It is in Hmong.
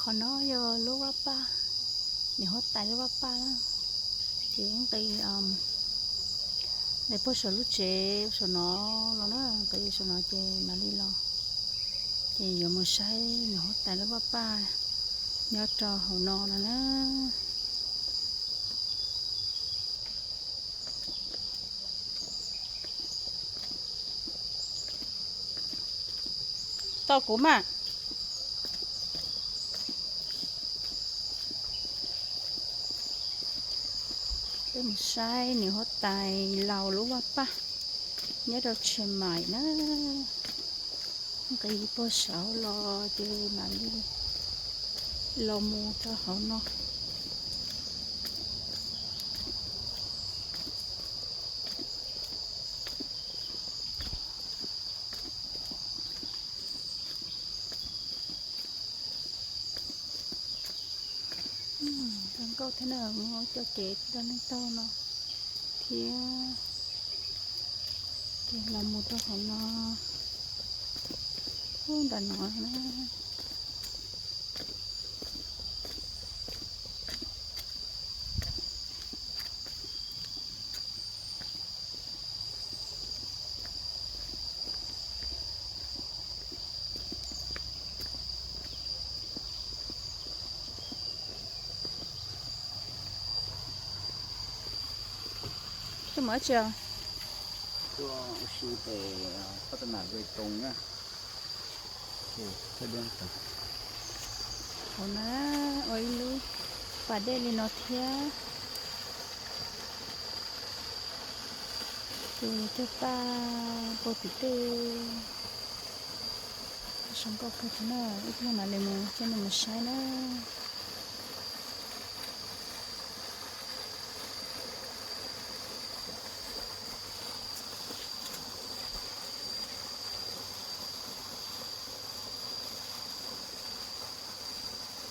Qhov no yog lub vaj paj, niam huab tais lub vaj paj na. Ces nqis, nqis puag saum lub tsev saum no los na, nqis saum no ces mam li los. Ces yuav mus saib niam huab tais lub vaj paj nyob rau hauv no no na. Tau kuv mas. Peb mus saib niam huab tais laus lub vaj paj nyob rau Tshias Mais na. Nqis puag saud los ces mam li los mus rau hauv no. Zoo nkauj thiab na, muaj coj kev rau neeg taug no thiab. Ces los mus rau hauv no, ub, nram no na. Tuaj mus dab tsi os? Tuaj ua si pem Paj Tau Nam Ve Toos na. Hauv na, ua ib lub pas dej li no thiab. Ces cog paj puag tim tej. Zoo nkauj kawg thiab na, ib pliag mam li mus coj nej mus saib na.